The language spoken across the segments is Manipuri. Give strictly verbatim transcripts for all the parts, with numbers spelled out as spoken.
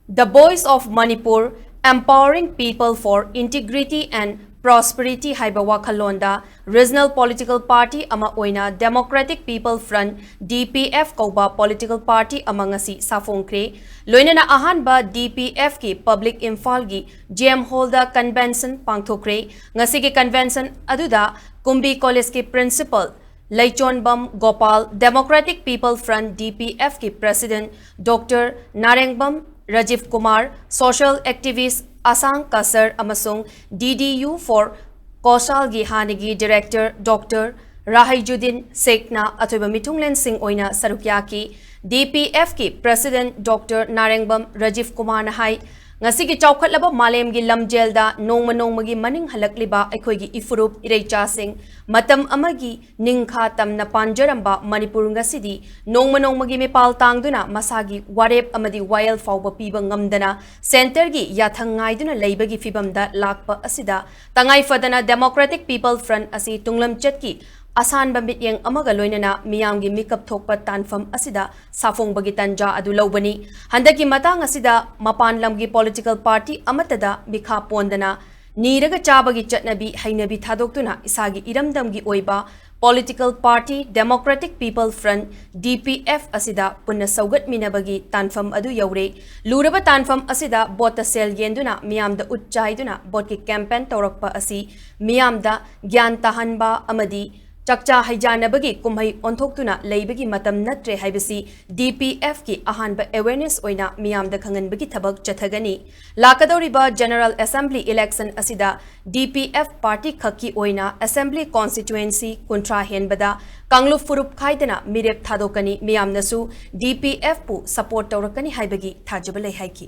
The Voice of Manipur, Empowering People for Integrity and Prosperity ꯍꯥꯏꯕ ꯋꯥꯈꯜꯂꯣꯟꯗ regional political party ꯑꯃ ꯑꯣꯏꯅ Democratic People Front, D P F ꯀꯧꯕ political party ꯑꯃ ꯉꯁꯤ ꯁꯥꯐꯣꯡꯈ꯭ꯔꯦ꯫ ꯂꯣꯏꯅꯅ ꯑꯍꯥꯟꯕ D P F ꯀꯤ public ꯏꯝꯐꯥꯜꯒꯤ J M Hall ꯗ convention ꯄꯥꯡꯊꯣꯛꯈ꯭ꯔꯦ꯫ ꯉꯁꯤꯒꯤ convention ꯑꯗꯨꯗ ꯀꯨꯝꯕꯤ College ꯀꯤ principal ꯂꯩꯆꯣꯟꯕꯝ Gopal, Democratic People Front, D P F ꯀꯤ president Doctor ꯅꯥꯔꯦꯡꯕꯝ ꯔꯥꯖꯤꯕ ꯀꯨꯃꯥꯔ, social activist ꯑꯁꯥꯡ ꯀꯁꯔ ꯑꯃꯁꯨꯡ D D U for ꯀꯣꯁꯥꯜꯒꯤ ꯍꯥꯟꯅꯒꯤ director Doctor ꯔꯥꯍꯩꯖꯨꯗꯤꯟ ꯁꯦꯈꯅ ꯑꯊꯣꯏꯕ ꯃꯤꯊꯨꯡꯂꯦꯟꯁꯤꯡ ꯑꯣꯏꯅ ꯁꯔꯨꯛ ꯌꯥꯈꯤ꯫ D P F ꯀꯤ president Doctor ꯅꯥꯔꯦꯡꯕꯝ ꯔꯥꯖꯤꯕ ꯀꯨꯃꯥꯔꯅ ꯍꯥꯏ, ꯉꯁꯤꯒꯤ ꯆꯥꯎꯈꯠꯂꯕ ꯃꯥꯂꯦꯝꯒꯤ ꯂꯝꯖꯦꯜꯗ ꯅꯣꯡꯃ ꯅꯣꯡꯃꯒꯤ ꯃꯅꯤꯡ ꯍꯜꯂꯛꯂꯤꯕ ꯑꯩꯈꯣꯏꯒꯤ ꯏꯐꯨꯔꯨꯞ ꯏꯔꯩꯆꯥꯁꯤꯡ, ꯃꯇꯝ ꯑꯃꯒꯤ ꯅꯤꯡꯈꯥ ꯇꯝꯅ ꯄꯥꯟꯖꯔꯝꯕ ꯃꯅꯤꯄꯨꯔ ꯉꯁꯤꯗꯤ ꯅꯣꯡꯃ ꯅꯣꯡꯃꯒꯤ ꯃꯤꯄꯥꯜ ꯇꯥꯡꯗꯨꯅ ꯃꯁꯥꯒꯤ ꯋꯥꯔꯦꯞ ꯑꯃꯗꯤ ꯋꯥꯌꯦꯜ ꯐꯥꯎꯕ ꯄꯤꯕ ꯉꯝꯗꯅ centre ꯒꯤ ꯌꯥꯊꯪ ꯉꯥꯏꯗꯨꯅ ꯂꯩꯕꯒꯤ ꯐꯤꯚꯝꯗ ꯂꯥꯛꯄ ꯑꯁꯤꯗ ꯇꯉꯥꯏ ꯐꯗꯅ Democratic People Front ꯑꯁꯤ ꯇꯨꯡꯂꯝꯆꯠꯀꯤ ꯑꯁꯥꯟꯕ ꯃꯤꯠꯌꯦꯡ ꯑꯃꯒ ꯂꯣꯏꯅꯅ ꯃꯤꯌꯥꯝꯒꯤ ꯃꯤꯀꯞ ꯊꯣꯛꯄ ꯇꯥꯟꯐꯝ ꯑꯁꯤꯗ ꯁꯥꯐꯣꯡꯕꯒꯤ ꯇꯟꯖꯥ ꯑꯗꯨ ꯂꯧꯕꯅꯤ꯫ ꯍꯟꯗꯛꯀꯤ ꯃꯇꯥꯡ ꯑꯁꯤꯗ ꯃꯄꯥꯟ ꯂꯝꯒꯤ political party ꯑꯃꯠꯇꯗ ꯃꯤꯈꯥ ꯄꯣꯟꯗꯅ ꯅꯤꯔꯒ ꯆꯥꯕꯒꯤ ꯆꯠꯅꯕꯤ ꯍꯩꯅꯕꯤ ꯊꯥꯗꯣꯛꯇꯨꯅ ꯏꯁꯥꯒꯤ ꯏꯔꯝꯗꯝꯒꯤ ꯑꯣꯏꯕ political party Democratic People Front, D P F ꯑꯁꯤꯗ ꯄꯨꯟꯅ ꯁꯧꯒꯠꯃꯤꯟꯅꯕꯒꯤ ꯇꯥꯟꯐꯝ ꯑꯗꯨ ꯌꯧꯔꯦ꯫ ꯂꯨꯔꯕ ꯇꯥꯟꯐꯝ ꯑꯁꯤꯗ vote ꯇ ꯁꯦꯜ ꯌꯦꯟꯗꯨꯅ ꯃꯤꯌꯥꯝꯗ ꯎꯠ ꯆꯥꯏꯗꯨꯅ vote ꯀꯤ campaign ꯇꯧꯔꯛꯄ ꯑꯁꯤ ꯃꯤꯌꯥꯝꯗ ꯒ꯭ꯌꯥꯟ ꯇꯥꯍꯟꯕ ꯑꯃꯗꯤ ꯆꯥꯛꯆꯥ ꯍꯩꯖꯥꯟꯅꯕꯒꯤ ꯀꯨꯝꯍꯩ ꯑꯣꯟꯊꯣꯛꯇꯨꯅ ꯂꯩꯕꯒꯤ ꯃꯇꯝ ꯅꯠꯇ꯭ꯔꯦ ꯍꯥꯏꯕꯁꯤ D P F ꯀꯤ ꯑꯍꯥꯟꯕ awareness ꯑꯣꯏꯅ ꯃꯤꯌꯥꯝꯗ ꯈꯪꯍꯟꯕꯒꯤ ꯊꯕꯛ ꯆꯠꯊꯒꯅꯤ꯫ ꯂꯥꯛꯀꯗꯧꯔꯤꯕ General Assembly election ꯑꯁꯤꯗ D P F party ꯈꯛꯀꯤ ꯑꯣꯏꯅ Assembly constituency ꯀꯨꯟꯊ꯭ꯔꯥ ꯍꯦꯟꯕꯗ ꯀꯥꯡꯂꯨꯞ ꯐꯨꯔꯨꯞ ꯈꯥꯏꯗꯅ ꯃꯤꯔꯦꯞ ꯊꯥꯗꯣꯛꯀꯅꯤ꯫ ꯃꯤꯌꯥꯝꯅꯁꯨ D P F ꯄꯨ support ꯇꯧꯔꯛꯀꯅꯤ ꯍꯥꯏꯕꯒꯤ ꯊꯥꯖꯕ ꯂꯩ ꯍꯥꯏꯈꯤ꯫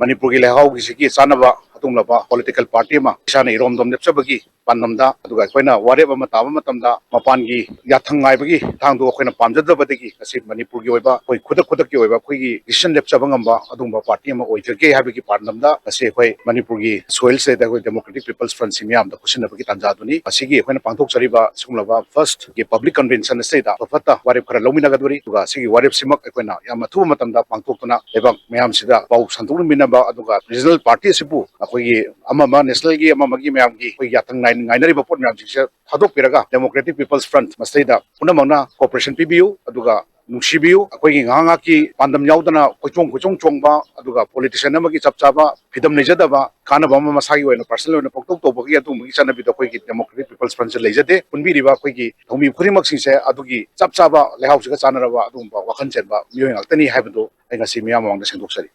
ꯃꯅꯤꯄꯨꯔꯒꯤ ꯂꯩꯍꯥꯎꯒꯤꯁꯤꯒꯤ ꯆꯥꯟꯅꯕ ꯑꯗꯨꯒꯨꯝꯂꯕ political party ꯑꯃ ꯏꯁꯥꯅ ꯏꯔꯣꯝꯗꯣꯝ ꯂꯦꯞꯆꯕꯒꯤ ꯄꯥꯟꯗꯝꯗ, ꯑꯗꯨꯒ ꯑꯩꯈꯣꯏꯅ ꯋꯥꯔꯦꯞ ꯑꯃ ꯇꯥꯕ ꯃꯇꯝꯗ ꯃꯄꯥꯟꯒꯤ ꯌꯥꯊꯪ ꯉꯥꯏꯕꯒꯤ ꯊꯥꯡꯗꯣ ꯑꯩꯈꯣꯏꯅ ꯄꯥꯝꯖꯗꯕꯗꯒꯤ ꯉꯁꯤ ꯃꯅꯤꯄꯨꯔꯒꯤ ꯑꯣꯏꯕ ꯑꯩꯈꯣꯏ ꯈꯨꯗꯛ ꯈꯨꯗꯛꯀꯤ ꯑꯣꯏꯕ ꯑꯩꯈꯣꯏꯒꯤ decision ꯂꯦꯞꯆꯕ ꯉꯝꯕ ꯑꯗꯨꯒꯨꯝꯕ party ꯑꯃ ꯑꯣꯏꯖꯒꯦ ꯍꯥꯏꯕꯒꯤ ꯄꯥꯟꯗꯝꯗ ꯉꯁꯤ ꯑꯩꯈꯣꯏ ꯃꯅꯤꯄꯨꯔꯒꯤ soilꯁꯤꯗ ꯑꯩꯈꯣꯏ Democratic People's Frontꯁꯤ ꯃꯤꯌꯥꯝꯗ ꯈꯨꯠꯁꯤꯟꯅꯕꯒꯤ ꯇꯥꯟꯖꯥꯗꯨꯅꯤ꯫ ꯑꯁꯤꯒꯤ ꯑꯩꯈꯣꯏꯅ ꯄꯥꯡꯊꯣꯛꯆꯔꯤꯕ ꯁꯤꯒꯨꯝꯂꯕ firstꯒꯤ public convention ꯑꯁꯤꯗ ꯑꯐ ꯐꯠꯇ ꯋꯥꯔꯦꯞ ꯈꯔ ꯂꯧꯃꯤꯟꯅꯒꯗꯧꯔꯤ꯫ ꯑꯗꯨꯒ ꯑꯁꯤꯒꯤ ꯋꯥꯔꯦꯞꯁꯤꯃꯛ ꯑꯩꯈꯣꯏꯅ ꯌꯥꯝ ꯑꯊꯨꯕ ꯃꯇꯝꯗ ꯄꯥꯡꯊꯣꯛꯇꯨꯅ ꯂꯩꯕꯥꯛ ꯃꯌꯥꯝꯁꯤꯗ ꯄꯥꯎ ꯁꯟꯗꯣꯛꯃꯤꯟꯅꯕ, ꯑꯗꯨꯒ regional party ꯑꯁꯤꯕꯨ ꯑꯩꯈꯣꯏꯒꯤ ꯑꯃ ꯑꯃ nationalꯒꯤ ꯑꯃ ꯑꯃꯒꯤ ꯃꯌꯥꯝꯒꯤ ꯑꯩꯈꯣꯏ ꯌꯥꯊꯪ ꯉꯥꯏ-, ꯉꯥꯏꯅꯔꯤꯕ ꯄꯣꯠ ꯃꯌꯥꯝꯁꯤꯡꯁꯦ ꯊꯥꯗꯣꯛꯄꯤꯔꯒ Democratic People's Front ꯃꯁꯤꯗꯩꯗ ꯄꯨꯝꯅꯃꯛꯅ cooperation ꯄꯤꯕꯤꯌꯨ, ꯑꯗꯨꯒ ꯅꯨꯡꯁꯤꯕꯤꯌꯨ꯫ ꯑꯩꯈꯣꯏꯒꯤ ꯉꯥꯏꯍꯥꯛ ꯉꯥꯏꯍꯥꯛꯀꯤ ꯄꯥꯟꯗꯝ ꯌꯥꯎꯗꯅ ꯀꯣꯏꯆꯣꯡ ꯀꯣꯏꯆꯣꯡ ꯆꯣꯡꯕ, ꯑꯗꯨꯒ politician ꯑꯃꯒꯤ ꯆꯞ ꯆꯥꯕ ꯐꯤꯗꯝ ꯂꯩꯖꯗꯕ, ꯀꯥꯟꯅꯕ ꯑꯃ ꯃꯁꯥꯒꯤ ꯑꯣꯏꯅ personal ꯑꯣꯏꯅ ꯄꯪꯇꯧ ꯇꯧꯕꯒꯤ ꯑꯗꯨꯒꯨꯝꯕꯒꯤ ꯆꯠꯅꯕꯤꯗꯣ ꯑꯩꯈꯣꯏꯒꯤ Democratic People's Frontꯁꯦ ꯂꯩꯖꯗꯦ꯫ ꯄꯨꯟꯕꯤꯔꯤꯕ ꯑꯩꯈꯣꯏꯒꯤ ꯊꯧꯃꯤ ꯈꯨꯗꯤꯡꯃꯛꯁꯤꯡꯁꯦ ꯑꯗꯨꯒꯤ ꯆꯞ ꯆꯥꯕ ꯂꯩꯍꯥꯎꯁꯤꯒ ꯆꯥꯟꯅꯔꯕ ꯑꯗꯨꯒꯨꯝꯕ ꯋꯥꯈꯜ ꯆꯦꯟꯕ ꯃꯤꯑꯣꯏ ꯉꯥꯛꯇꯅꯤ ꯍꯥꯏꯕꯗꯨ ꯑꯩ ꯉꯁꯤ ꯃꯤꯌꯥꯝ ꯃꯃꯥꯡꯗ ꯁꯦꯡꯗꯣꯛꯆꯔꯤ꯫